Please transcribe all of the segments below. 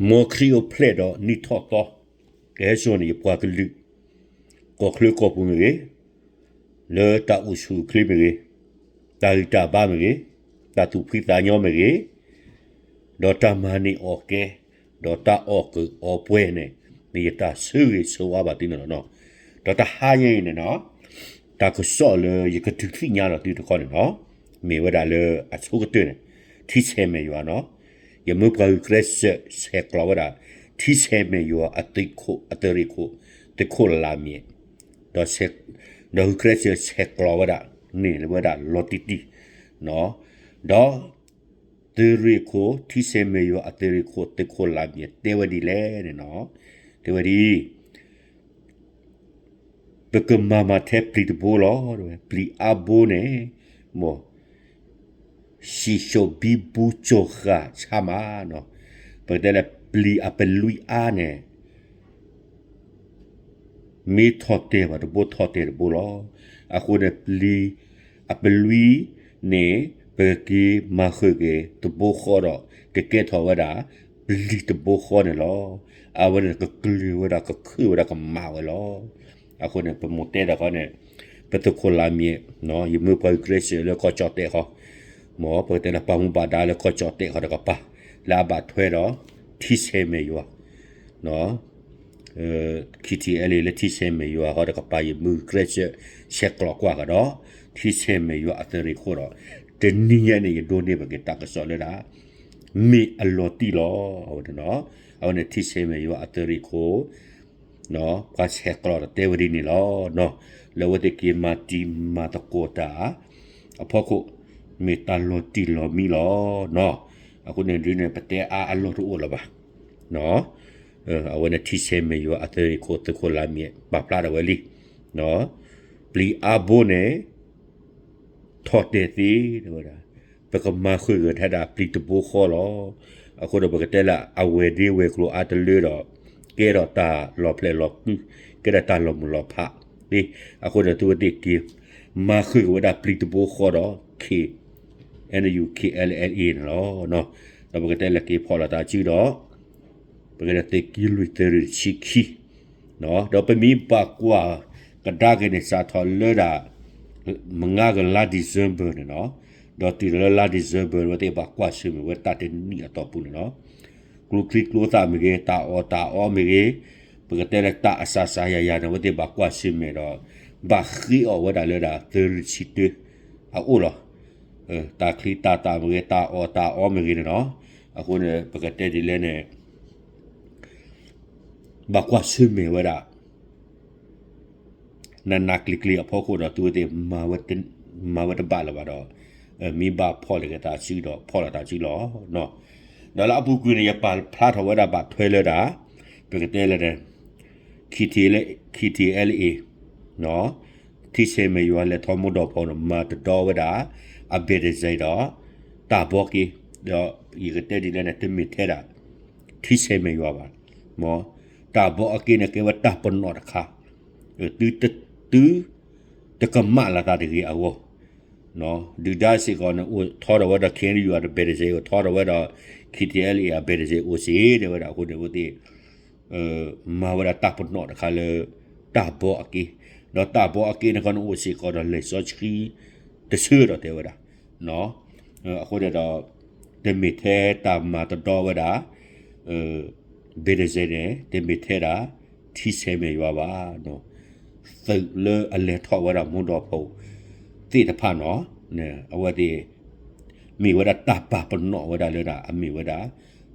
မ်ခရံာ်အိၣ်ဖျဲၣ်ဒီးနံၣ်ထီၣ်သီ, ကဟဲစိာ်န့ၢ်ယပှၤကလုာ်, ကီၢ်ချၢကီၢ်ပူၤမ့ၢ်ဂ့ၤ, လၢတၢ်အိၣ်ဆူၣ်အိၣ်ချ့မ့ၢ်ဂ့ၤ, တၢ်ဂံၢ်တၢ်ဘါမ့ၢ်ဂ့ၤ, တၢ်သူၣ်ဖှံသးညီမ့ၢ်ဂ့ၤ, ဒီးတၢ်မၤန့ၢ်အီၣ်ကဲ, ဒီးတၢ်အီၣ်ကုးအီပှဲၤန့ၣ်, မ့ၢ်ယတၢ်ဆၢဂ့ၤဆၢဝါဘၣ်သုန့ၣ်လီၤ. ဒီးတဟါညါအံၤန့ၣ်လီၤ, တၢ်ကစီၣ်လၢယကဒုးသ့ၣ်ညါလီၤသုတခီန့ၣ်လီၤ, မ့ၢ်ဝဲဒၣ်လၢအဆိကတၢၢ်န့ၣ်, ထံဆဲးမဲာ်ယွၤလီၤ. ယမၢပှၤဂုာ်ကျဲးစၢးဆဲးကျိးဝဲဒၣ်, ထံဆဲးမဲာ်ယွၤအသုးခိၣ်အသုးရ့ၣ်ခိၣ်, သုးခိၣ်လၢ်မ့ၢ်, ဒီး, ဒီးဂုာ်ကျဲးစၢးဆဲးကျိးဝဲဒၣ်, န့ၢ်ဝဲဒၣ်လီၤတံၢ်တံၢ်, ဒီး, သုးရ့ၣ်ခိၣ်, ထံဆဲးမဲာ်ယွၤအသုးရ့ၣ်ခိၣ် သုးခိၣ်လၢ်မ့ၢ်တဲဝဲဒ်လဲၣ်န့ၣ်လီၤ. တဲဝဲဒ်အံၤ, ပကမၤမၤထဲပျံၤတဘိလီၤ. ပျံၤအါဘိန့ၣ်, မ်, စံၣ်စိၣ်ဘံဘူစိၢ်ဃာ်ဆါမး, ပကတဲလၢပျံၤအပလွံအါန့ၣ် မ့ၢ်ထီၣ်တဲာ်ဘၣ်တဘိ ထီၣ်တဲာ်တဘိလီၤ. အဃိန့ၣ်ပျံၤ, အပလွံန့ၣ်, ပကက့ၤမၤဃုာ်က့ၤတဘိဃီဒီး, ကကဲထီၣ်ဝဲဒၣ်, ပျံၤတဘိဃီန့ၣ်လီၤ. အဝဲန့ၣ်ကကျၢၤဝဲဒၣ် ကခုၣ်ဝဲဒၣ် ကမၣ်ဝဲလီၤ. အဃိန့ၣ် ပမိၢ်တဲတခီန့ၣ်, ပသုးခိၣ်လၢ်မ့ၢ်, ယမၢပှၤဂုာ်ကျဲးစၢးလၢကီၢ်ကၠီၣ်တဲၣ်ဃီ, မ်ပကတဲလၢပှၤမူဘၣ်ဒါလၢကီၢ်ကၠီၣ်တဲၣ်ဃီတကပၤ, လၢအဘၣ်ထွဲဒီး, ထံဆဲးမဲာ်ယွၤ KTLA လၢထံဆဲးမဲာ်ယွၤဃီတကပၤ ယမၢဂုာ်ကျဲးစၢးဆဲးကျိးကွၢ်ကဒီး, ထံဆဲးမဲာ်ယွၤအသုးရ့ၣ်ခိၣ်ဒီး, တနံၤညါန့ၣ် ယဒိးန့ၢ်ဘၣ်က့ၤတၢ်ကစီၣ်လၢဒၣ်, မ့ၢ်အလီၤတံၢ်လီၤ. အဝဲန့ၣ်, အဝဲန့ၣ်ထံဆဲးမဲာ်ယွၤအသုးရ့ၣ်ခိၣ် ပှၤဆဲးကျိးဒီးတဲဝဲဒ်န့ၣ်လီၤ. လၢအဝဲသ့ၣ်က့ၤမၤတံၤမၤသကိးတၢ်, အဖီခိၣ်, မ့ၢ်တၢ်လီၤတံၢ်လီၤမံလီၤ. အဃိန့ၣ်ဒ်န့ၣ် ပတဲအါအလီၢ်တအိၣ်လၢၤဘၣ်. အဝဲန့ၣ်ထံဆဲးမဲာ်ယွၤအသုးရ့ၣ်ခိၣ် သုးခိၣ်လၢ်မ့ၢ်ပာ်ဖျါထီၣ်ဝဲလံ. ပျံၤအါဘိန့ၣ် ထီၣ်တဲာ်သ့, ပကမၤဃုာ်ဂ့ၤထဲဒၣ်ပျံၤတဘိဃီလီၤ. အဃိဒီးပကတဲလၢအဝဲၢ်ဒ့ဝဲၢ်ကျိၤအါတလၢဒီး, ကဲထီၣ်တၢ်လီၤဖျဲၣ်လီၤကု, ကဲထီၣ်တၢ်လီၤမုၢ်လီၤဖး, အဃိဒီးသုဝဲသ့ၣ်က့ၤ, မၤဃုာ်က့ၤဝဲဒၣ်ပျံၤတဘိဃီဒီး, KNU KNLA န့ၣ်လီၤ. ဒီးပကတဲလၢက့ၤဖီၣ်လီၤသးစုဒီး, ပကတဲသုးက့လွံၢ်သုးရ့ၣ်တဆံခံ ဒီးပမ့ၢ်ဘၣ်ကွၢ်ကဒါက့ၤန့ၣ် စးထီၣ်လၢဒၣ် မုၢ်နၤကလါ December န့ၣ်လီၤ. ဒီးတုၤလၢလါ December န့ၣ် အဝဲသ့ၣ်ဘၣ်ကွၢ်ဆၢၣ်မဲာ်ဝဲတၢ်တနံၣ်အတီၢ်ပူၤန့ၣ်လီၤ. ကျိချံကျိသၣ်မ့ၢ်ဂ့ၤ, တၢ်အီၣ်တၢ်အီမ့ၢ်ဂ့ၤ, ပကတဲလၢတၢ်အစၤစၤယၤယၤန့ၣ် အဝဲသ့ၣ်ဘၣ်ကွၢ်ဆၢၣ်မဲာ်ဒီး ဘၣ်ဃ့အီၣ်ဝဲဒၣ်လၢဒၣ် သုးရ့ၣ်တဆံတၢ အအိၣ်လီၤ. တၢ်ချံတၢ်သၣ်မ့ၢ်ဂ့ၤ, တၢ်အီၣ်တၢ်အီမ့ၢ်ဂ့ၤန့ၣ်လီၤ. အဃိန့ၣ် ပကတဲဒ်လဲၣ်န့ၣ် ဘၣ်ကွၢ်ဆၢၣ်မဲာ်ဝဲဒၣ် နးနးကျံၤကျံၤအဖီခိၣ်ဒီး သုဝဲသ့ၣ် မၤဝဲတဘၣ်လၢၤဘၣ်ဒီး, မ့ၢ်ဘၣ်ဖီၣ်လီၤက့ၤသးစုဒီး ဖီၣ်လီၤသးစုလီၤ. ဒီးလၢအပူၤကွံာ်န့ၣ် ယပာ်ဖျါထီၣ်ဝဲဒၣ်ဘၣ်ထွဲလၢဒၣ်, ပကတဲလၢ KTLA, ထံဆဲးမဲာ်ယွၤလဲၤထီၣ်မိၢ်ဒီးဖီန့ၣ် မၤတဒီဝဲဒၣ် အဘ့ၣ်တစဲးဒီး တၢ်ဘီက့, ဒီးယကတဲဒ်လဲၣ်န့ၣ် တမ့ၢ်ထဲဒၣ် ထံဆဲးမဲာ်ယွၤဘၣ်, မ်, တၢ်ဘီအက့န့ၣ် ကဲဝဲတၢ်ပနီၣ်တခါ, သု တကမၣ်လၢသးတဂ့ၤအဂီၢ်, ဒုၣ်ဒါစ့ၢ်ကီးန့ၣ် အိၣ်ထီထီၣ်ဝဲဒီး KNU အဘ့ၣ်တစဲး, အိၣ်ထီထီၣ်ဝဲဒီး KTLA အဘ့ၣ်တစဲးအိၣ်စ့ၢ် တဲဝဲဒၣ်အဃိန့ၣ် အဝဲသ့ၣ် မၤဝဲဒၣ်တၢ်ပနီၣ်တခါလၢ တၢ်ဘီအက့, ဒီးတၢ်ဘီအက့န့ၣ်ခီန့ၣ်အိၣ်စ့ၢ်ကီးဒီးလံာ်စီဆှံ တဆၢဒီးတဲဝဲဒၣ်, အဃိန့ၣ်ဒီး တမ့ၢ်ထဲတၢ်မၤတဒီဝဲဒၣ် ဘ့ၣ်တစဲးန့ၣ် တမ့ၢ်ထဲဒၣ် ထံဆဲးမဲာ်ယွၤဘၣ်, သုးလၢအလဲၤထီၣ်ဝဲဒၣ်မိၢ်ဒီးဖီ သ့ၣ်တဖၣ်န့ၣ် အဝဲသ့ၣ် မ့ၢ်ဝဲဒၣ်တၢ်ပာ်ပနီၣ်ဝဲဒၣ်လၢဒၣ် အမ့ၢ်ဝဲဒၣ်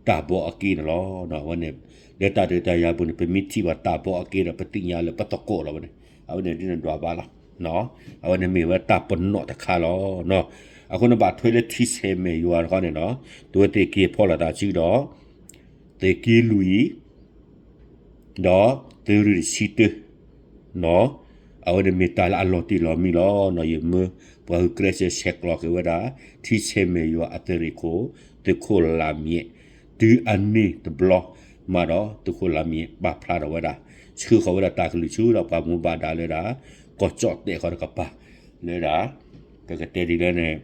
တၢ်ဘီအက့န့ၣ်လီၤ. အဝဲန့ၣ် လၢတၢ်ဒုးတၢ်ယၤပူၤန့ၣ် ပမ့ၢ်ထံၣ်ဘၣ်တၢ်ဘီအက့ဒီး ပသ့ၣ်ညါလၢပသကိးလီၤဝဲန့ၣ် အဝဲန့ၣ်ဒ်န့ၣ်ဒွးဘၣ်လီၤ. အဝဲန့ၣ်မ့ၢ်ဝဲတၢ်ပနီၣ်တခါလီၤ. အဃိန့ၣ်ဘၣ်ထွဲလၢထံဆဲးမဲာ်ယွၤတခီန့ၣ်ဒီး သုဝဲသ့ၣ်က့ၤဖီၣ်လိာ်သးစုဒီး သုးက့လွံၢ် ဒီးသုးရ့ၣ်တဆံတၢ အဝဲန့ၣ်မ့ၢ်တၢ်လၢအလီၤတံၢ်လီၤမံလီၤ. ယမၢပှၤဂုာ်ကျဲးစၢးဆဲးကျိးက့ၤဝဲဒၣ် ထံဆဲးမဲာ်ယွၤအသုးရ့ၣ်ခိၣ် သုးခိၣ်လၢ်မ့ၢ် တုၤအန့ၢ်တဘျီမးဒီး သုးခိၣ်လၢ်မ့ၢ်ပာ်ဖျါထီၣ်ဝဲဒၣ် ဆှၢဃီၤဝဲဒၣ်တၢ်ကလုၢ်ဆူဒီးပှၤမူဘၣ်ဒါလၢဒၣ် ကီၢ်ကၠီၣ်တဲၣ်ဃီတကပၤ လၢဒၣ် ပကတဲဒ်လဲၣ်န့ၣ်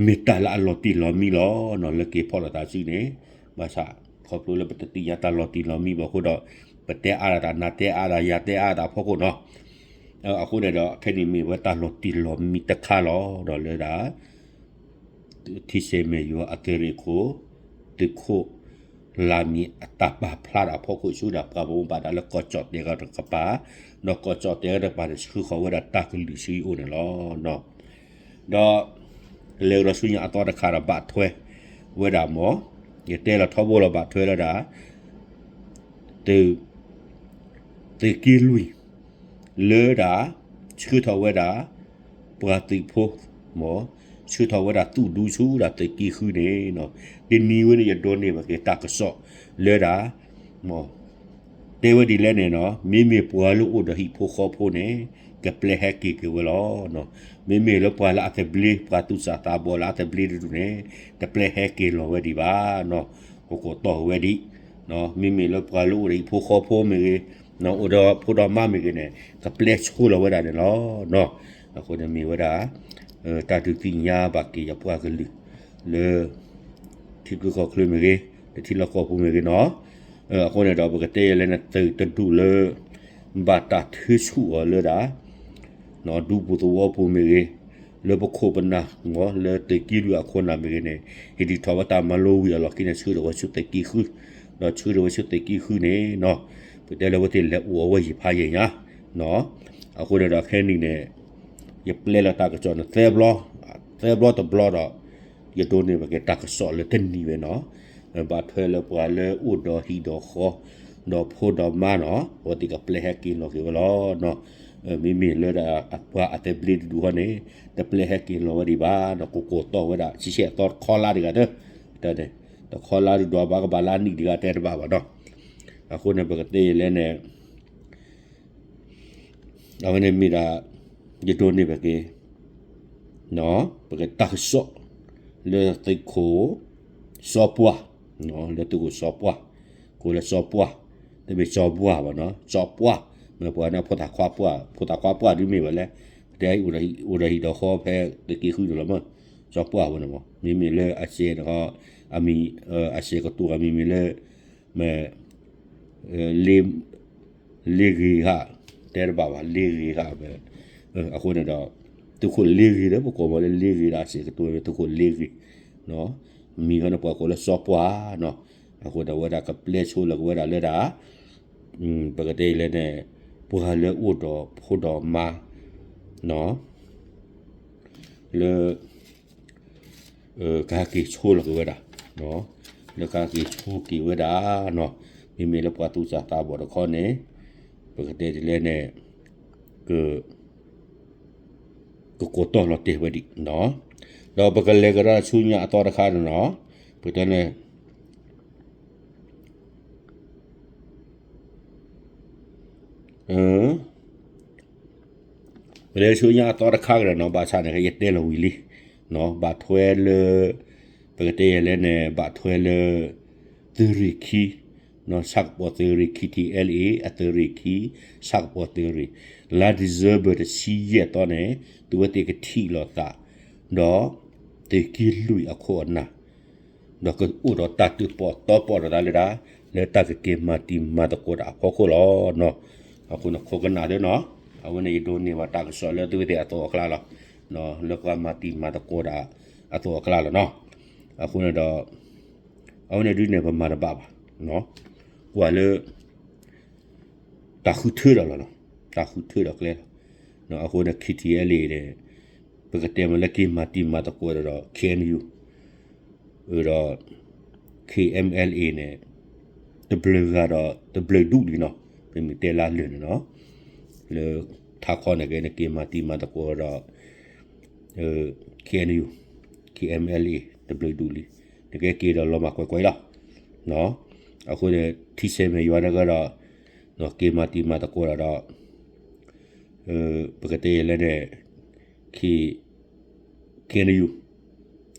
မ့ၢ်တၢ်လၢအလီၤတံၢ်လီၤမံလီၤနီၤ လၢက့ၤဖီၣ်လိာ်သးစုန့ၣ်, ဘၣ်ဆၣ် ခီဖျိလၢပတသ့ၣ်ညါတၢ်လီၤတံၢ်လီၤမံဘၣ်အဃိဒီး ပတဲအါဒၣ်တၢ် နၤတဲအါဒၣ် ယၤတဲအါဒၣ်အဖီခိၣ်နီၤ, အဃိန့ၣ်ဒီး ခဲန့ၣ်မ့ၢ်ဝဲတၢ်လီၤတံၢ်လီၤမံတခါလီၤ ဒီးလၢဒၣ် ထံဆဲးမဲာ်ယွၤအသုးရ့ၣ်ခိၣ် သုးခိၣ်လါမံၤအတၢ်ပာ်ဖျါဒၣ်အဖီခိၣ်ဆူဒၣ်ပှၤဘၣ်မူဘၣ်ဒါလၢကီၢ်ကၠီၣ်တဲာ်တကပၤ, ဒီးကီၢ်ကၠီၣ်တဲာ်တကပၤန့ၣ် ဆှၢဃီၤဝဲဒၣ်တၢ်ကလုၢ်ဆှၢအံၤအိၣ်န့ၣ်လီၤ. ဒီး လဲၤကဒီးဆူညါအသီတခါဒီးဘၣ်ထွဲဝဲဒၣ်မ့ၢ်, ယတဲလီၤထီဘိလီၤဘၣ်ထွဲလၢဒၣ် သုးက့လွံၢ် လၢဒၣ် ဆှၢထီၣ်ဝဲဒၣ် ပှၤသုးဖိမ့ၢ်, ဆှၢထီၣ်ဝဲဒၣ်သုးဒူဆူဒၣ်သုးက့ဃုန့ၣ်, တနံၤဝဲန့ၣ် ယဒိးန့ၢ်ဘၣ်က့ၤတၢ်ကစီၣ်လၢဒၣ် တဲဝဲဒ်လဲၣ်န့ၣ်နီၤ, မ့မ့ၢ်ပှၤလၢအိၣ်ဒီးဟံၣ်ဖိဃီဖိန့ၣ် ကပျဲဟဲက့ၤက့ၤဝဲလီၤ. မ့မ့ၢ်လၢပှၤလၢအသဘျ့ ပှၤသူၣ်စၢ်သးဘီၣ်လၢအသဘျ့တဒူၣ်န့ၣ် တပျဲဟဲက့ၤလီၤဝဲဒံးဘၣ်နီၤ, ကကိးတီၢ်ဝဲဒံး, မ့မ့ၢ်လၢပှၤလၢအိၣ်ဒီးဟံၣ်ဖိဃီဖိမ့ၢ်ဂ့ၤ, အိၣ်ဒီးဖိဒီးမါမ့ၢ်ဂ့ၤန့ၣ် ကပျဲဆိလီၤဝဲဒၣ်န့ၣ်လီၤ. အဃိန့ၣ်မ့ၢ်ဝဲဒၣ် တၢ်ဒုးသ့ၣ်ညါဘၣ်က့ၤယပှၤကလုာ် လၢ ထံချၢကီၢ်ချၢမ့ၢ်ဂ့ၤ, လၢထံလီၢ်ကီၢ်ပူၤမ့ၢ်ဂ့ၤနီၤ, အဃိန့ၣ်ဒီး ပကတဲယဲလဲၣ်န့ၣ် သုးတဒူၣ်လၢ ဘၣ်တၢ်ထုးဆူၣ်အီၤလၢဒၣ် ဒူပူၤသဝီပူၤမ့ၢ်ဂ့ၤ, လၢပခိၣ်ပနၢ်မ့ၢ် လၢသုးက့လွံၢ်အခိၣ်နၢ်မ့ၢ်ဂ့ၤန့ၣ် ဟ့ၣ်ဒုးထီၣ်ဝဲတၢ်မၤလိဝံၤအလီၢ်ခံန့ၣ် ဆှၢထီၣ်ဝဲဆူသုးက့ဃု, ဒီးဆှၢထီၣ်ဝဲဆူသုးက့ဃုန့ၣ်နီၤ, ပတဲလၢဝဲသ့ၣ်လဲၤအိၣ်အဝဲယံာ်ဖးယံာ်ညါ အဃိန့ၣ်ဒီးခဲနံၣ်န့ၣ် ယပျဲလီၤတၢ်ကစီၣ်န့ၣ် သၢဘျီ, သၢဘျီတဘျီဒီး ယဒိးန့ၢ်ဘၣ်က့ၤတၢ်ကစီၣ်လၢတနံၤဝဲနီၤ, ဘၣ်ထွဲလၢပှၤလၢအိၣ်ဒီးဟံၣ်ဒီးဃီ, ဒီးဖိဒီးမါနီၤ, အဝဲသ့ၣ်ကပျဲဟဲက့ၤလီၤက့ၤဝဲလီၤ. မ့မ့ၢ်လၢဒၣ်အပှၤအသဘျ့တဒူၣ်ဃီန့ၣ် တပျဲဟဲက့ၤလီၤဝဲဒံးဘၣ်နီၤ, ကကိးတီၢ်ဝဲဒၣ် ဆံဆဲၣ်အသီတခီလါတဂၤတ, တခီလါတဒွးဘၣ်ကဘၣ်လါနံၣ်တဂၤတဲတဘၣ်ဘၣ်နီၤ, အဃိန့ၣ် ပကတဲယဲလဲၣ်န့ၣ် အဝဲန့ၣ်မ့ၢ်ဒၣ် ယဒိးန့ၢ်ဘၣ်က့ၤ ပကတၢ်ကစီၣ် လၢသုးခိၣ် စီၤပှၢ်, လၢသုးခိၣ်စီၤပှၢ်, ကိးလၢစီၤပှၢ်, တမ့ၢ်စီၤပှၢ်ဘၣ်နီၤ, စီၤပှၢ်, မ့ၢ်ပှၤန့ၣ်ဖိသၣ်ခွါပှၢ်, ဖိသၣ်ခွါပှၢ်ဒ်မ့ၢ်ဝဲလဲၣ်, တဲအိၣ်ဒီးဟံၣ်ဒီးဃီဖဲသုးက့ဃုန့ၣ်လီၤမး, စီၤပှၢ်ဝဲန့ၣ်မး, မ့မ့ၢ်လၢအစဲးန့ၣ်ဃီ, အမံၤ, အစဲးကတိၤအမံၤမ့ၢ်လၢ မ့ၢ် လ့ လ့ဂ့ၤဟး, တဲတဘၣ်ဘၣ် လ့ဂ့ၤဟး, အဃိန့ၣ်ဒီး သုးခိၣ်လ့ဂ့ၤဒီး ပကိးမးလၢလ့ဂ့ၤဒီး အစဲးကတိၤမ့ၢ်သုးခိၣ်လ့ဂ့ၤ, မံၤဃီန့ၣ်ပှၤကိးလၢစီၤပှၢ်နီၤ, အဃိဒီးဝဲဒၣ်ကပျဲဆိလီၤက့ၤဝဲဒၣ်လၢဒၣ် ပကတဲလဲၣ်န့ၣ် ပှၤလၢအိၣ်ဒီးဖိဒီးမါ လၢ ကဟဲက့ၤဆိလီၤက့ၤဝဲဒၣ်, လၢကဟဲက့ၤဆိက့ၤဝဲဒၣ်နီၤ, မ့မ့ၢ်လၢပှၤသူၣ်စၢ်သးဘီၣ်တခီန့ၣ် ပကတဲဒ်လဲၣ်န့ၣ် က ကကိးတီၢ်လီၤတဲာ်ဝဲဒံး, ဒီးပကလဲၤကဒီးဆူညါအသီတခါန့ၣ်နီၤ, ပတဲန့ၣ် ပလဲၤဆူညါအသီတခါကဒီးနီၤ, ဘၣ်ဆၣ်န့ၣ် ယတဲလီၤဝံၤလံ, ဘၣ်ထွဲလၢ ပကတဲယဲလဲၣ်န့ၣ် ဘၣ်ထွဲလၢ သုးရ့ၣ်ခံ, ဆၣ်ကပီၤသုးရ့ၣ် K T L A အသုးရ့ၣ်ခံ, ဆၣ်ကပီၤသုးရ့ၣ်, လါ December တဆံယဲၢ်သီန့ၣ် သုဝဲသ့ၣ်ကထံၣ်လိာ်သး, ဒီး သုးက့လွံၢ်အခိၣ်အနၢ် ဒီးကအိၣ်ဒီးတၢ်တၢၣ်ပီၣ်တီပီၣ်ဒီးတၢ်လၢဒၣ် လၢတၢ်ကက့ၤမၤတံၤမၤသကိးတၢ်အဖီခိၣ်လီၤ. အဃိန့ၣ် ခိးကနၣ်သ့နီၤ, အဝဲန့ၣ်ယဒိးန့ၢ်ဘၣ်တၢ်ကစီၣ်လၢသုဝဲသ့ၣ်အသိးအကျါလီၤ, လၢပှၤမၤတံၤမၤသကိးတၢ်အသိးအကျါလီၤနီၤ. အဃိန့ၣ်ဒီး အဝဲန့ၣ်ဒ်န့ၣ် ပမၤတဘၣ်ဘၣ်, ကွၢ်လၢ တၢ်ဃုထၢဒီးလီၤ, တၢ်ဃုထၢဒီးကျဲလီၤ. အဃိန့ၣ် K T L A န့ၣ် ပကတဲမ့ၢ်လၢက့ၤမၤတံၤမၤသကိးဒီး K N U ဒီး K M L A န့ၣ် တဘျုးဂၤဒီးတဘျုးဒူၣ်လံနီၤ, ပမ့ၢ်တဲလၢလၢာ်န့ၣ်နီၤ, လၢထးခီန့ၣ်က့န့ၣ် က့ၤမၤတံၤမၤသကိးဒီး K N U, K M L A တဘျုးဒူၣ်လံ, နကဲက့ၤဒီးလီၤမၢ်ကွဲးကွဲးလီၤ. အဃိန့ၣ် ထံဆဲးမဲာ်ယွၤန့ၣ်ကဒီး က့ၤမၤတံၤမၤသကိးဒီး ပကတဲလဲၣ်န့ၣ် K N U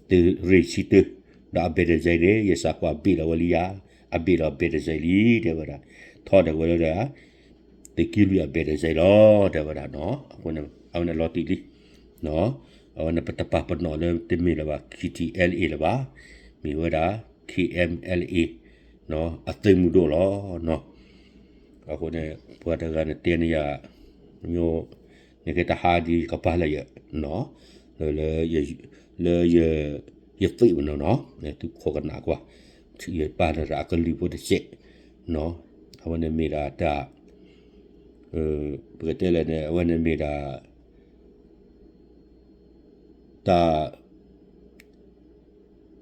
သုးရ့ၣ်ဆံတၢ, ဒီးအဘဲၣ်တစဲးန့ၣ် ယစးကွၢ်ဘ့ၣ်လီၤဝဲလံယါ, အဘ့ၣ်ဒီးအဘဲၣ်တစဲးလံ တဲဝဲဒၣ်, ထီဒါဝဲလၢဒၣ် သုးက့လွံၢ်အဘဲၣ်တစဲးလီၤ တဲဝဲဒၣ်နီၤ, အဃိန့ၣ် အဝဲန့ၣ်လီၤတံၢ်လံနီၤ. အဝဲန့ၣ်ပတပာ်ပနီၣ်လၢတမ့ၢ်လၢၤဘၣ် K T L A လၢၤဘၣ်, မ့ၢ်ဝဲဒၣ် K M L A အသုးမုၢ်ဒိၣ်လီၤ. အဃိန့ၣ် ပှၤတဂၤန့ၣ်တဲန့ၢ်ယၤ နကဲတဟါဒ်ယကပာ်လၢယနီၤ, လၢ လၢယသ့ၣ်မနီၤနီၤ, သုခိးကနၣ်ကွၢ်, ယပာ်လၢအကလုၢ်ဖိတစဲး, အဝဲန့ၣ်မ့ၢ်ဒၣ်တၢ် ပကတဲလဲၣ်န့ၣ် အဝဲန့ၣ်မ့ၢ်ဒၣ် တၢ်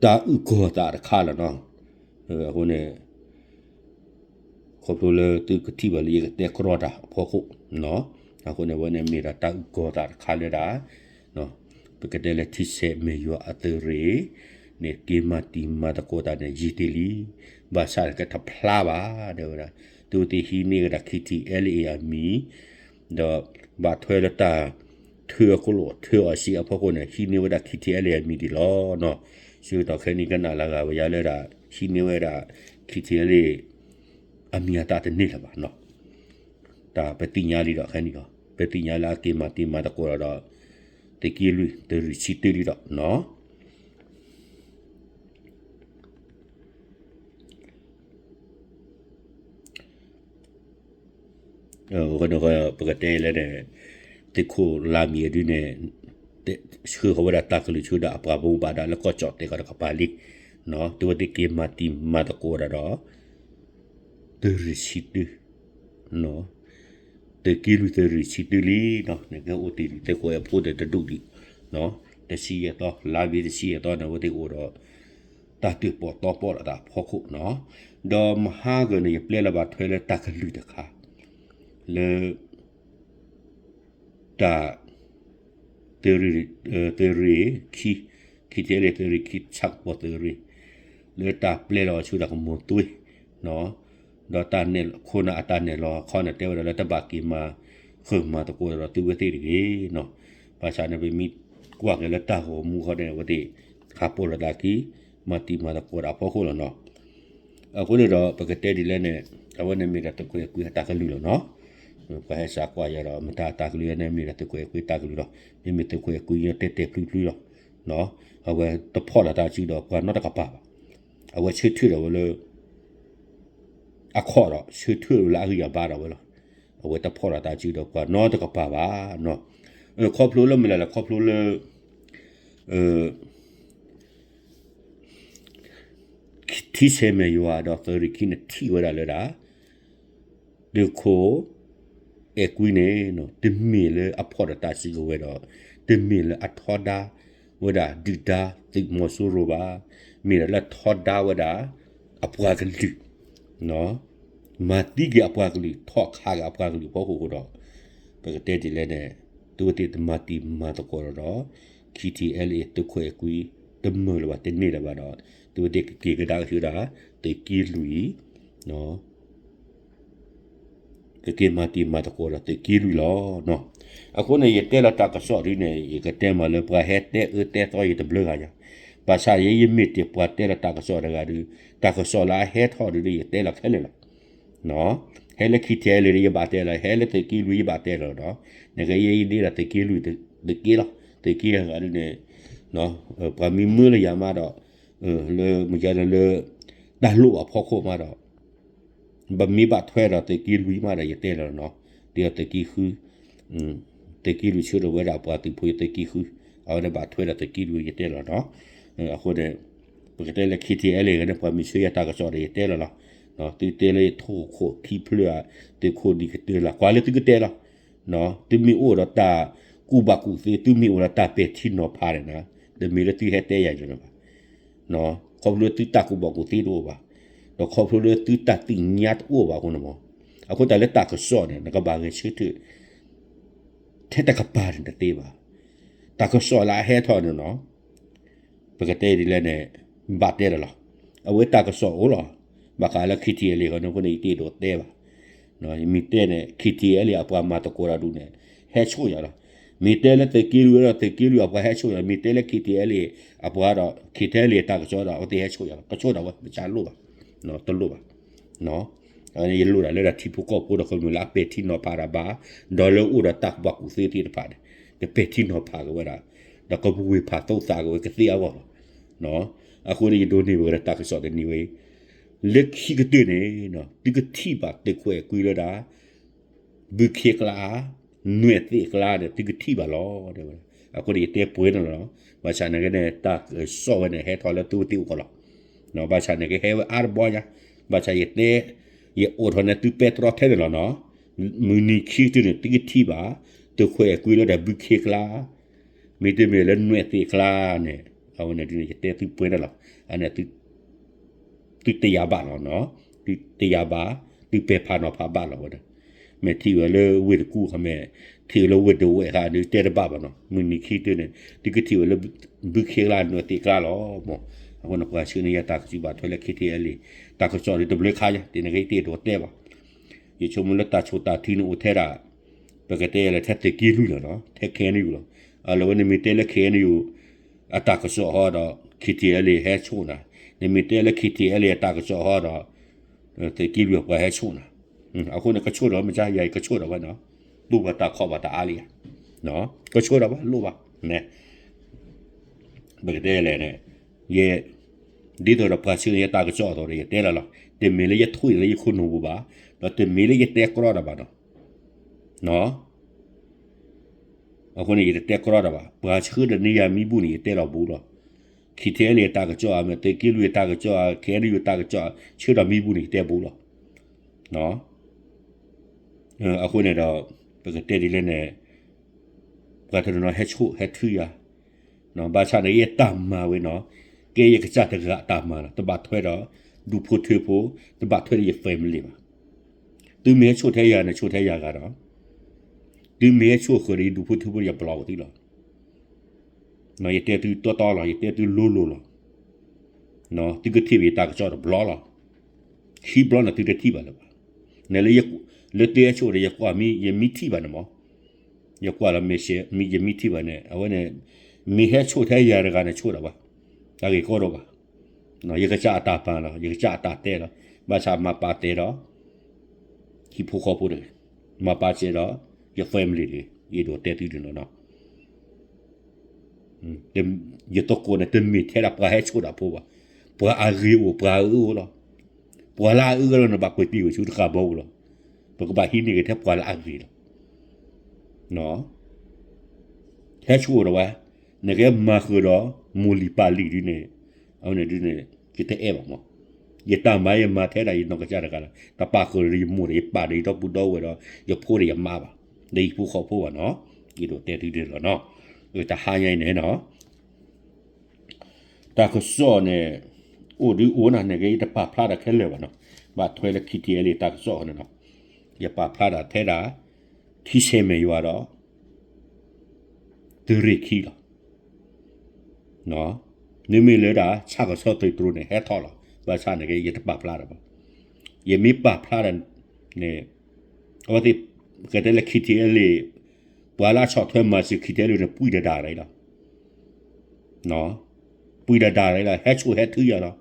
တၢ်အုၣ်ကီၤသးတခါလီၤနီၤ. အဃိန့ၣ် ခီဖျိလၢသုကထံၣ်ဘၣ်လၢယကတဲကြီတၢ်အဖီခိၣ်, အဃိန့ၣ် အဝဲန့ၣ်မ့ၢ်ဒၣ်တၢ်အုၣ်ကီၤသးတခါလၢဒၣ် ပကတဲလၢထံဆဲးမဲာ်ယွၤအသုးရ့ၣ် န့ၣ်က့ၤမၤတံၤမၤသကိးတၢ်န့ၣ် ယံာ်တ့ၢ်လံ, ဘၣ်ဆၣ်ကတဖျါဘၣ် တဲဝဲဒၣ်, သုဝဲသ့ၣ်ဟံးန့ၢ်ဝဲဒၣ် K T L A အမံၤ ဒီးဘၣ်ထွဲလၢတၢ် ထၢအကျိၣ်ထၢအီၤစ့အဖီခိၣ်န့ၣ် ဟံးန့ၢ်ဝဲဒၣ် K T L A အမံၤဒံးလီၤနီၤ. ဆၢကတီၢ်ခဲအံၤကနၣ်လၢအဂၤဝဲယၤလၢဒၣ် ဟံးန့ၢ်ဝဲဒၣ် K T L A အမံၤအသးတန့ၢ်လၢၤဘၣ်နီၤ. တၢ်ပသ့ၣ်ညါလံဒီးခဲအံၤလီၤ, ပသ့ၣ်ညါလၢအက့ၤမၤတံၤမၤသကိးဒီး သုးက့လွံၢ်သုးရ့ၣ်ဆံတၢလံဒီးနီၤ. ပကတဲလၢန့ၣ် သုးခိၣ်လါမံၤအဒုန့ၣ် ဆှၢဃီၤဝဲဒၣ်တၢ်ကလုၢ်ဆူဒၣ်အပှၤဘိးဘၣ်ဒၣ်လၢကီၢ်ကၠီၣ်တဲာ်ကီးတကပၤလံ, သုဝဲသ့ၣ်က့ၤမၤတံၤမၤသကိးဝဲဒၣ်ဒီး သုးရ့ၣ်ဆံတၢ သုးက့လွံၢ်သုးရ့ၣ်ဆံတၢလံနီၤ, နကအိၣ်တ့ၢ်ဒံးသုးခိၣ်အဲၣ်ဖိဒီးတဒူၣ်ဒံး, တဆံယဲၢ်သီ လါမ့ၤတဆံယဲၢ်သီန့ၣ် အဝဲသ့ၣ်အိၣ်ဒီး တၢ်တၢၣ်ပီၣ်တီပီၣ်ဒီးတၢ်အဖီခိၣ်နီၤ, ဒီးမဟါဂၤန့ၣ် ယပျဲလၢဘၣ်ထွဲလၢတၢ်ကလုၢ်တခါ လၢ တၢ် သုးရ့ၣ် သုးရ့ၣ်ခံ ခံထံၣ်လၢသုးရ့ၣ်ခံ ဆၣ်ကပီၤသုးရ့ၣ် လၢတၢ်ပျဲလီၤဆူတၢ်ကမီၤသွ့ ဒီးတၢ်နဲၣ်ခိၣ်နၢ်အတၢ်နဲၣ်လီၤခီန့ၣ် တဲဝဲဒၣ်လၢတဘၣ်က့ၤမၤဃုာ်မၤသကိးဒီးသုဝဲသ့ၣ်တဂ့ၤနီၤ, ဘၣ်ဆၣ်န့ၣ် ပမ့ၢ်ကွၢ်က့ၤလၢတၢ်ဂီၤမူခီန့ၣ် အဝဲသ့ၣ် ခးပိာ်လိာ်သးခံ မၤတံၤမၤသကိးဒီးအဖီခိၣ်လီၤနီၤ. အဃိန့ၣ်ဒီး ပကတဲဒ်လဲၣ်န့ၣ် အဝဲန့ၣ်မ့ၢ်ဒၣ်သုးခိၣ်အဲၣ်ကွံအတၢ်ကလုၢ်လီၤနီၤ. ပှၤဟဲစးကွၢ်ယၤဒီး မတၤအတၢ်ကလုၢ်န့ၣ် မ့ၢ်ဒၣ်သုးခိၣ်အဲၣ်ကွံအတၢ်ကလုၢ်လီၤ. မ့မ့ၢ်သုးခိၣ်အဲၣ်ကွံတဲာ်တဲာ်ဖျုးဖျုးလီၤ. အဝဲတဖီၣ်လိာ်သးစုဒီးပှၤနီတကပၤဘၣ်. အဝဲဆၢထၢၣ်ဒီးဝဲလၢ အခီၣ်ဒီး ဆၢထၢၣ်လၢအဂံၢ်အဘါဒီးဝဲလီၤ. အဝဲတဖီၣ်လိာ်သးစုဒီးပှၤနီတကပၤဘၣ်နီၤ. ခီဖျိလၢမနုၤလဲၣ် ခီဖျိလၢ ထံဆဲးမဲာ်ယွၤဒီးသုးရ့ၣ်ခံန့ၣ်ထံၣ်ဝဲဒၣ်လၢဒၣ် သုးခိၣ်အဲၣ်ကွံန့ၣ် တမ့ၢ်လၢအဖီၣ်ဒီးသးစုကဝဲၤဒီး တမ့ၢ်လၢအထီဒါဝဲဒၣ်ဒုၣ်ဒါသုးမီၤစိရိၤဘၣ်. မ့ၢ်ဒၣ်လၢထီဒါဝဲဒၣ်အပှၤကလုာ် မၤသံက့ၤအပှၤကလုာ် ထီၣ်ခးက့ၤအပှၤကလုာ်အဖီခိၣ်ဃိဒီး ပကတဲဒ်လဲၣ်န့ၣ် သုဝဲသ့ၣ်တမၤတံၤမၤသကိးဒီး ခံထံၣ်အဲလ့ၣ် သုးခိၣ်အဲၣ်ကွံ တမုာ်လၢၤဘၣ် တန့ၢ်လၢၤဘၣ်ဒီး သုဝဲသ့ၣ်ကက့ၤကဒါက့ၤဆူဒၣ် သုးက့လွံၢ် ကက့ၤမၤတံၤမၤသကိးဒီးသုးက့လွံၢ်လီၤ. အဃိန့ၣ် ယတဲလီၤတၢ်ကစီၣ်ဒ်န့ၣ် ယကတဲမးလၢပှၤဟဲတဲအၢတဲသီယတဘျုးဂၤယၤ, ဘၣ်ဆၣ်ယဲယမ့ၢ်တ့ၢ်ပှၤတဲလီၤတၢ်ကစီၣ်တဂၤဒီး တၢ်ကစီၣ်လၢအဟဲထီၣ်ဒ်န့ၣ် ယတဲလီၤခဲလၢာ်လီၤ. ဟဲလၢခံထံၣ်အဲလ့ၣ်ဒီး ယဘၣ်တဲလီၤ, ဟဲလၢသုးက့လွံၢ်ယဘၣ်တဲလီၤဒီး နကယဲယဒ့ဒီးသုးက့လွံၢ်တက့လီၤ. သုးက့ဂၤဒ်န့ၣ် ပှၤမံမုၢ်လၢယၤမးဒီး လၢမုၢ်ကဲဒီးလၢ တၢ်လိၣ်အဖီခိၣ်မးဒီး ပမ့ၢ်ဘၣ်ထွဲဒီးသုးက့လွံၢ်မးဒီး ယတဲလီၤနီၤ, ဒ်သိးသုးက့ဃု, သုးက့လွံၢ်ဆှၢဒီးဝဲဒၣ်ပှၤသုးဖိယသုးက့ဃု, အဝဲဒၣ်ဘၣ်ထွဲဒီးသုးက့လွံၢ်ယတဲလီၤနီၤ. အဃိန့ၣ် ပကတဲလၢ ခံထံၣ်အဲလ့ၣ် ဂၤန့ၣ် ပှၤမ့ၢ်ဆှၢယၤတၢ်ကစီၣ်ဒီးယတဲလီၤလီၤ. သုတဲလၢယထိၣ်ခိၣ်ခံဖျၢၣ်ဧါ, သုးခိၣ်ဒံကတၢၢ်လၢ ကွၢ်လၢသုကတဲလီၤ. သုမ့ၢ်အိၣ်ဒီးတၢ်ကူၣ်ဘၣ်ကူၣ်သ့, သုမ့ၢ်အိၣ်ဒီးတၢ်ပဲာ်ထံနီၤဖးန့ၣ် တမ့ၢ်လၢသုဟဲတဲယၤယၤလၢၤဘၣ်. ခီဖျိလၢသုတၢ်ကူၣ်ဘၣ်ကူၣ်သ့တအိၣ်ဘၣ်, ဒီးခီဖျိလၢသုတၢ်သ့ၣ်ညါတအိၣ်ဘၣ်အဃိန့ၣ်မး, အဃိတၢ်လၢတၢ်ကစီၣ်န့ၣ် နကဘၣ်ဂဲၤဆၢထၢၣ် ထဲတကပၤန့ၣ်တသ့ဘၣ်. တၢ်ကစီၣ်လၢအဟဲထီၣ်န့ၣ်နီၤ ပကတဲဒ်လဲၣ်န့ၣ် ဘၣ်တဲလီၤလီၤ. အဝဲတၢ်ကစီၣ်အိၣ်လီၤ. ဘၣ်ဃးလၢ ခံထံၣ်အဲလ့ၣ် ဂၤန့ၣ်အဃိန့ၣ် ယတအဲၣ်ဒိးတဲဘၣ်. မ့ၢ်တဲန့ၣ် ခံထံၣ်အဲလ့ၣ် အပှၤမၤသကိးတၢ်ဒ်န့ၣ် ဟဲဆိၣ်ယၤလီၤ. မ့ၢ်တဲလၢသုးက့လွံၢ်ဒီးသုးက့လွံၢ်အပှၤဟဲဆိၣ်ယၤ, မ့ၢ်တဲလၢ ခံထံၣ်အဲလ့ၣ် အပှၤဒီး ခံထံၣ်အဲလ့ၣ် တၢ်ကစီၣ်ဒီး အဝဲသ့ၣ်ဟဲဆိၣ်ယၤလီၤ. ကဆိၣ်ဒၣ်ဝဲ ပစၢလိၣ်ဘၣ်, တလိၣ်ဘၣ်. ယလိၣ်ဒၣ်လၢဒၣ်ထံဖိကီၢ်ဖိဒီး ကမျၢၢ်လၢအပဲာ်ထံနီၤဖးတၢ်ဘၣ်, ဒီးလၢအိၣ်ဒီးတၢ်ကူၣ်ဘၣ်ကူၣ်သ့သ့ၣ်တဖၣ်န့ၣ် ကပဲာ်ထံနီၤဖးက့ၤဝဲဒၣ်, တ တၢ်ကပူၤဝ့ၢ်ဖးသိသးကဝဲကသ့အဂီၢ်လီၤ. အဃိန့ၣ် ယဒိးန့ၢ်ဝဲဒၣ်တၢ်ကစီၣ်တနံၤဝဲအံၤ, လၢခံကတၢၢ်န့ၣ် သုကထံၣ်ဘၣ်သုးခွဲးကွံလၢဒၣ် ဘုခ့ကျါ, နွဲၣ်သ့ၣ်ကျါန့ၣ် သုကထံၣ်ဘၣ်လီၤ. အဃိန့ၣ် ယတဲပှဲၤန့ၣ်လီၤ. ဘၣ်ဆၣ်န့ၣ်က့န့ၣ် တၢ်ကစီၣ်ဝဲန့ၣ် ဟဲထီၣ်လၢသုဝဲသ့ၣ်အိၣ်ကီးလီၤ. ဘၣ်ဆၣ်န့ၣ်က့ဟဲဝဲအါတဘီညါ, ဘၣ်ဆၣ်ယတဲ, ယအိးထီၣ်န့ၣ်သုပဲတြီထဲန့ၣ်လီၤနီၤ. မုၢ်နံၤခံကတၢၢ်န့ၣ် သုကထံၣ်ဘၣ် သုးခွဲးကွံလၢဒၣ်ဘုခ့ကျါ, မ့တမ့ၢ်လၢနွဲၣ်သ့ၣ်ကျါန့ၣ်, အဝဲန့ၣ်ဒ်န့ၣ် ယတဲသုပှဲၤန့ၣ်လီၤ. အန့ၣ် သုတယာ်ဘၣ်လီၤနီၤ, သုတယာ်ဘၣ်, သုပဲာ်ဖးနီၤဖးဘၣ်လီၤဝဲဒၣ်. မ့ၢ်ထံၣ်ဝဲလၢဝ့ၢ်တကူၣ်ခါမ့ၢ်, ထံၣ်ဝဲလၢဝ့ၢ်ဒဝဲၢ်ခါဒုးတဲတဘၣ်ဘၣ်နီၤ, မုၢ်နံၤခံကတၢၢ်န့ၣ် သုကထံၣ်ဝဲလၢ ဘုခ့ကျါနွဲၣ်သ့ၣ်ကျါလီၤမး. အဃိန့ၣ် ပှၤဆှၢန့ၢ်ယၤတၢ်ကစီၣ်ဘၣ်ထွဲလၢ ခံထံၣ်အဲလ့ၣ် တၢ်ကစီၣ်ဒ်တဘျုးခါယါ, တနံၤက့တ့ၢ်ဒိးတဲဘၣ်. ယဆိကမိၣ်လၢတၢ်ဆိၣ်တၢ်ထုန့ၣ်အိၣ်ထဲဒၣ်, ပကတဲလၢထဲသုးက့လွံၢ်လီၤနီၤ, ထဲခဲအံၤန့ၣ်ယူၤလီၤ. အလၢဝဲန့ၣ်မ့ၢ်တဲလၢခဲအံၤန့ၣ်ယူၤ အတၢ်ကစီၣ်ဟီဒီး ခံထံၣ်အဲလ့ၣ်ဟဲဆိၣ်နၤ, နမ့ၢ်တဲလၢခံထံၣ်အဲလ့ၣ်အတၢ်ကစီၣ်ဟီဒီး သုးက့လွံၢ်ပှၤဟဲဆိၣ်နၤ. အဃိန့ၣ် ကဆိၣ်ဒီးမ့ၢ်ကါယၤအံၤ ကဆိၣ်ဒီးဝဲနီၤ, တူၢ်ဘၣ်တၢ်ခီၣ်ဘၣ်တၢ်အါလံယါ, ကဆိၣ်ဒီးဝဲလိၣ်ဘၣ်, ပကတဲလဲၣ်န့ၣ်, ယဲ, ဒ်သိးဒီးပှၤဆှၢန့ၢ်ယၤတၢ်ကစီၣ်အသိးဒီး ယတဲလီၤလီၤ, တမ့ၢ်လၢယထွံၣ်လၢယခိၣ်နူာ်ပူၤဘၣ်, ဒီးတမ့ၢ်လၢယတဲကြီတၢ်ဘၣ်နီၤ. အဃိန့ၣ် ယတတဲကြီတၢ်ဘၣ်, ပှၤဆှၢဒီးန့ၢ်ယၤမံဘူၣ်န့ၣ် ယတဲလီၤဘူးလီၤ. ခံထံၣ်အဲလ့ၣ်အတၢ်ကစီၣ်ဧါ, မ့ၢ်သုးက့လွံၢ်အတၢ်ကစီၣ်ဧါ, ခဲအံၤန့ၣ်ယူၤတၢ်ကစီၣ် ဆှၢဒီးမံဘူၣ်န့ၣ် ယတဲဘူးလီၤ. အဃိန့ၣ်ဒီး ပကတဲဒ်လဲၣ်န့ၣ်, ပှၤတနီၤနီၤဟဲဆိၣ်ဟဲထုယၤ, ဘၣ်ဆၣ်န့ၣ် ယတၢ်မၤဝဲနီၤ, ကဲယကစၢ်တဂၤအတၢ်မၤလီၤ, တဘၣ်ထွဲဒီး ဒူၣ်ဖိထၢဖိ, တဘၣ်ထွဲဒီးယ family ဘၣ်. သုမ့ၢ်ဟဲဆိၣ်ထဲယၤန့ၣ် ဆိၣ်ထဲယၤဂၤဒီး, သုမ့ၢ်ဟဲဆိၣ်ဃုာ်ဒီးယဒူၣ်ဖိထၢဖိဒီး ယဘျီဝဲသုလီၤ. ယတဲသုတီတီလီၤ, ယတဲသုလိၤလိၤလီၤ. သုကထံၣ်ဘၣ်ယတၢ်ကစီၣ်တဘျီလီၤ. ခံဘျီန့ၣ်သုတထံၣ်ဘၣ်လၢၤဘၣ်. နလၢ, လၢသုဟဲဆိၣ်ဒီး ယကွၢ်မ့ၢ် ယမ့ၢ်ထံၣ်ဘၣ်န့ၣ်မး, ယကွၢ်လီၤမ့ၢ်ရှဲ, မ့ၢ်ယမ့ၢ်ထံၣ်ဘၣ်န့ၣ် အဝဲန့ၣ်, မ့ၢ်ဟဲဆိၣ်ထဲယၤတဂၤန့ၣ် ဆိၣ်ဒၣ်ဝဲ, တၢ်ဂ့ၢ်ကီဒိၣ်ဘၣ်. ယကစၢ်အတၢ်ပာ်လီၤ, ယကစၢ်အတၢ်တဲလီၤ, ဘၣ်ဆၣ်မၤပာ်တဲဒီး ဟံၣ်ဖိဃီဖိတဂ့ၤ, မၤပာ်စဲးဒီး ယ family တဂ့ၤ, ယအဲၣ်ဒိးတဲသုန့ၣ်လီၤနီၤ. ယသကိးန့ၣ် တမ့ၢ်ထဲဒၣ်ပှၤဟဲဆိၣ်ဒၣ်ဖိဘၣ်, ပှၤအဂ့ၤအိၣ် ပှၤအအၢအိၣ်လီၤ. ပှၤလၢအအၢလီၤန့ၣ် ဘၣ်ကွဲးပံာ်ဝဲဆူတကးဘီပူၤလီၤ. ပကဘၣ်ဟံးန့ၢ်က့ၤထဲပှၤလၢအဂ့ၤလီၤ. ဟဲဆိၣ်ဒၣ်ဝဲ, နကဲမၤဃုာ်ဒီး မိၢ်လံၢ်ပၢ်လံၢ်ဒ်န့ၣ်, အဝဲန့ၣ်ဒ်န့ၣ် ယတအဲၣ်ဘၣ်မး. ယတၢ်မၤယမၤထဲဒၣ်ယနီၢ်ကစၢ်တဂၤလီၤ. တပာ်ဃုာ်ဒီးယမိၢ်ဒီးယပၢ်ဒီးယဒီပုၢ်ဒီဝဲၢ်ဒီး ယဖိဒီးယမါဘၣ်, ဒီးဟံၣ်ဖိဃီဖိဘၣ်နီၤ. ယအဲၣ်ဒိးတဲသုန့ၣ်လီၤနီၤ. တဟါညါအံၤန့ၣ်နီၤ တၢ်ကစီၣ်န့ၣ် အိၣ်ဒုးအိၣ်နၤန့ၣ်က့ ယတပာ်ဖျါတၢ်ခဲလၢာ်ဘၣ်နီၤ. ဘၣ်ထွဲလၢ ခံထံၣ်အဲလ့ၣ် တၢ်ကစီၣ်န့ၣ်နီၤ, ယပာ်ဖျါတၢ်ထဲဒၣ် ထံဆဲးမဲာ်ယွၤဒီး သုးရ့ၣ်ခံလီၤ. မ့မ့ၢ်လၢဒၣ် ဆၣ်ကဆီသုးတြိၤန့ၣ် ဟဲထီၣ်လီၤ. ဘၣ်ဆၣ်န့ၣ်က့ ယတပာ်ဖျါတၢ်ဘၣ်. ယမ့ၢ်ပာ်ဖျါတၢ်န့ၣ် အဝဲသ့ၣ် ကတဲလၢ ခံထံၣ်အဲလ့ၣ်, ပှၤလၢအဆီၣ်ထွဲမၤစၢၤ ခံထံၣ်အဲလ့ၣ်န့ၣ် ပှံၢ်တဒါရၤလီၤ. ပှံၢ်တဒါရၤလီၤ, ဟဲဆိၣ်ဟဲထုယၤလီၤ.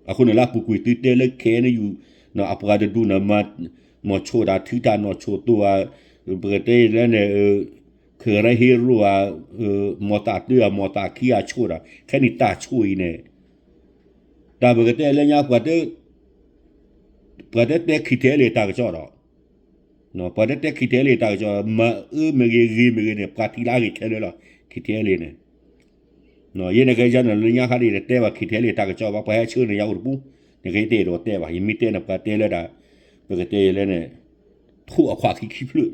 အဃိန့ၣ်လၢအပူၤကွံာ်သုတဲလၢ ခဲအံၤန့ၣ်ယူၤ အပှၤတဒူၣ်န့ၣ် မၤဆိၣ်တၢ်ထုတၢ်နီၢ်ဆိၣ်တိၢ်ဧါ, ပကတဲလၢန့ၣ် ခရၢဟ့ရိၣ်ဧါ, မီၢ်သးတၢဧါ မီၢ်သးခံဧါဆိၣ်ဒီး ခဲနံၣ်တၢ်ဆိၣ်အံၤန့ၣ် တၢ်ပကတဲလၢညါ ပှၤတတဲ ခံထံၣ်အဲလ့ၣ်တၢ်ကစီၣ်ဒီး ပှၤတတဲ ခံထံၣ်အဲလ့ၣ်တၢ်ကစီၣ် မၤအၢမ့ၢ်ဂ့ၤ ဂ့ၤမ့ၢ်ဂ့ၤန့ၣ် ပှၤထံၣ်လၢအဂ့ၤခဲလၢာ်လီၤ. ခံထံၣ်အဲလ့ၣ်န့ၣ် ယဲန့ၣ်ကဲယါန့ၣ် လၢညါခါဒ် ယတတဲဘၣ် ခံထံၣ်အဲလ့ၣ်တၢ်ကစီၣ်ဘၣ်, ပှၤဟဲဆှၢန့ၢ်ယၤအိၣ်တပူၤ, နကတဲဒီးတဲဘၣ်, ယမ့ၢ်တဲန့ၣ် ပှၤတဲလၢဒၣ် ပကတဲယဲလၢန့ၣ် ထိၣ်အခွါခံခံဖျၢၣ်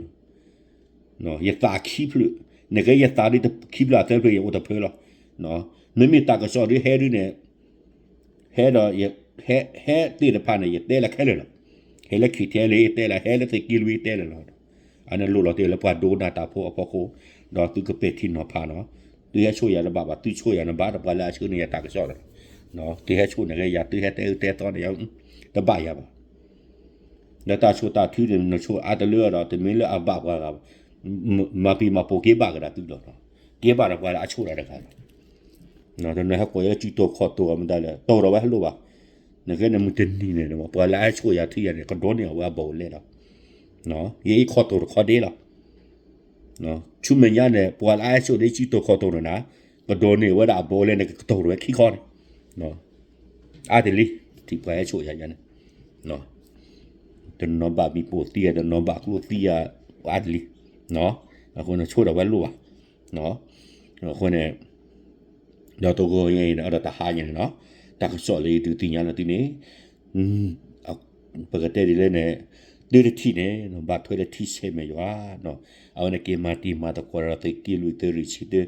ယသးခံဖျၢၣ်, နကဲယသးဒ်ခံဖျၢၣ်အသၢဖျၢၣ် ယအိၣ်တဖျၢၣ်လီၤ. မ့မ့ၢ်တၢ်ကစီၣ်ဒ်ဟဲဒ်န့ၣ် ဟဲဒီး ဟဲသ့ၣ်တဖၣ်န့ၣ် ယတဲလၢခဲလၢာ်လီၤ. ဟဲလၢ ခံထံၣ်အဲလ့ၣ် ယတဲလၢ, ဟဲလၢသုးက့လွံၢ် ယတဲလၢလီၤ. အန့ၣ်လိၣ်လီၤတ့ၢ်လၢပှၤဒိကနၣ်တၢ်ဖိအဖီခိၣ်, ဒီးသုကပဲာ်ထံနီၤဖးနီၤ, သုဟဲဆိၣ်ယၤတဘၣ်ဘၣ်, သုဆိၣ်ယၤန့ၣ်ဘၣ်ဒီး ပှၤလၢအဆှၢန့ၢ်ယၤတၢ်ကစီၣ်လီၤ. သုဟဲဆိၣ်န့ၢ်က့ၤယၤ သုဟဲတဲအၢတဲသီန့ၣ် တဘၣ်ယၤဘၣ်. လၢတၢ်ဆိၣ်တၢ်ထုန့ၣ် နဆိၣ်အါတလၢဒီး တမ့ၢ်လၢအဘၣ်ပှၤဂၤဘၣ်, မၤပံၤမၤပိာ်က့ၤဘၣ်ကဒါသုလီၤ. က့ၤဘၣ်ဒီးပှၤလၢအဆိၣ်တၢ်တဂၤလီၤ. တနီၤဟဲကိးယဲလၢစုတိာ်ခီၣ်တိာ်မတၤလဲၣ် တိာ်ဒီးဝဲလိၣ်ဘၣ်. နကဲန့ၣ်မုၢ်တနံၤန့ၣ် ပှၤလၢအဆိၣ်ယၤထုယၤန့ၣ် ကဒိးန့ၢ်အဝဲအဘူးအလဲဒီး ယအံၤခီၣ်တိာ်တခီဒ့လီၤ. ဆူမဲာ်ညါန့ၣ် ပှၤလၢအဟဲဆိၣ်ဒ့ဆံတိၤခီၣ်တိၤန့ၣ်နၤ, ကဒိးန့ၢ်ဝဲဒၣ်အဘီလဲၣ်န့ၣ် ကကတိၤဝဲခံခီန့ၣ်, အါတလံ, ထံၣ်ပှၤဟဲဆိၣ်ယၤယၤန့ၣ်, တနီၤဘၣ်မံၤပိာ်သံယၤ တနီၤဘၣ်ကျိသံယၤ, အါတလံ, အဃိန့ၣ်ဆိၣ်ဒီးဝဲလိၣ်ဘၣ်, အဃိန့ၣ် ဒီးတဂီၤအံၤန့ၣ် ဒီးတဟါညါန့ၣ်နီၤ, တၢ်ကစီၣ်လၢယဒုးသ့ၣ်ညါလီၤသုန့ၣ်, ပကတဲဒ်လဲၣ်န့ၣ်, သုတထံၣ်န့ၣ် ဘၣ်ထွဲလၢထံဆဲးမဲာ်ယွၤ, အဝဲန့ၣ်က့ၤမၤတံၤမၤသကိးဒီးသုးက့လွံၢ်သုးရ့ၣ်ဆံတၢ,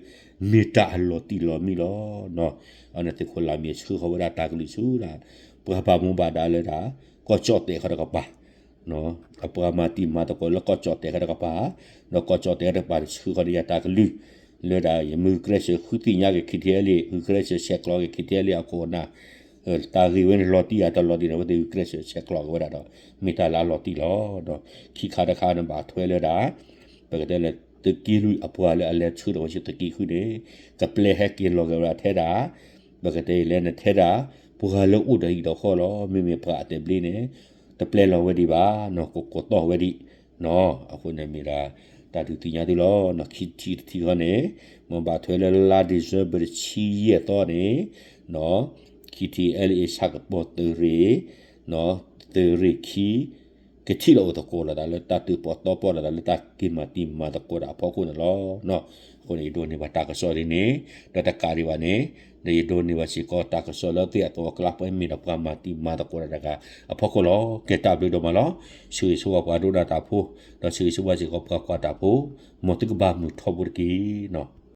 မ့ၢ်တၢ်အလီၤတံၢ်လီၤမံလီၤ. အဝဲန့ၣ်သုးခိၣ်လၢ်မံဆှၢဃီၤဝဲဒၣ်တၢ်ကလုၢ်ဆူဒၣ် ပှၤဘၣ်မူဘၣ်ဒါလၢဒၣ် ကီၢ်ကၠီၣ်တဲာ်ဃီတကပၤ အပှၤမၤတံၤမၤသကိးလၢကီၢ်ကၠီၣ်တဲာ်ဃီတကပၤ, ဒီးကီၢ်ကၠီၣ်တဲာ်ဃီတကပၤန့ၣ် ဆှၢဃီၤဒီးယၤတၢ်ကလုၢ်, လၢဒၣ်ယမ့ၢ်ဂုာ်ကျဲးစၢးဃုသ့ၣ်ညါက့ၤ ခံထံအဲလ့ၣ်, ဂုာ်ကျဲးစၢးဆဲးကျိးက့ၤ ခံထံအဲလ့ၣ်အခိၣ်အနၢ်, တၢ်ဂ့ၢ်ဝဲန့ၣ်လီၤတံၢ်ဧါတလီၤတံၢ်န့ၣ် အဝဲသ့ၣ်ဂုာ်ကျဲးစၢးဆဲးကျိးက့ၤဝဲဒၣ်ဒီး မ့ၢ်တၢ်လၢအလီၤတံၢ်လီၤ. ဒီးခံခါတခါန့ၣ်ဘၣ်ထွဲလၢဒၣ် ပကတဲလၢသုးက့လွံၢ်အပှၤလၢအလဲၤဆှၢထီၣ်ဝဲဆူသုးက့ဃုန့ၣ်, ကပျဲဟဲက့ၤလီၤက့ၤဝဲဒၣ်ထဲဒၣ်, ပကတဲအံၤလဲၣ်န့ၣ် ထဲဒၣ် ပှၤလၢအိၣ်ဒီးဟံၣ်ဒီးဃီလီၤ. မ့မ့ၢ်ပှၤအတဲဘျ့န့ၣ် တပျဲလီၤဝဲဒံးဘၣ်, ကကိးတီၢ်ဝဲဒံး, အဃိန့ၣ်မ့ၢ်ဒၣ် တၢ်ဒုးသ့ၣ်ညါသုလီၤ. ခံထံၣ်တထံၣ်ဃီန့ၣ် မ့ၢ်ဘၣ်ထွဲလၢလါဒံၣ်စဲဘၢၣ်တဆံယဲၢ်သီန့ၣ်, ခံထံအဲလ့ၣ်ဆၣ်ကပီၤသုးရ့ၣ်, သုးရ့ၣ်ခံ ကထံၣ်လိာ်အိၣ်သကိးလိာ်သးလၢတၢ်သုးပီၣ်တီပီၣ်လိာ်သးလၢတၢ်က့ၤမၤတံၤမၤသကိးတၢ်အဖီခိၣ်န့ၣ်လီၤ. အဃိန့ၣ် ယဒိးန့ၢ်ဘၣ်တၢ်ကစီၣ်ဒ်န့ၣ်, ဒီးတကးဒံးဘၣ်န့ၣ်, ဒီးယဒိးန့ၢ်ဘၣ်စ့ၢ်ကီးတၢ်ကစီၣ်လၢသုးအသီအကျါ ပှၤမ့ၢ်ဒီးပှၤမၤတံၤမၤသကိးတၢ်တဂၤအဖီခိၣ်လီၤ. ကဲတၢ်ဘျုးဒိၣ်မးလီၤ. ဆၢဂ့ၤဆၢဝါပှၤဒိကနၣ်တၢ်ဖိ, ဒီးဆၢဂ့ၤဆၢဝါစ့ၢ်ကီးပှၤကွၢ်တၢ်ဖိ, မ်သုကဘၣ်မုာ်ထီဘိတက့ၢ်.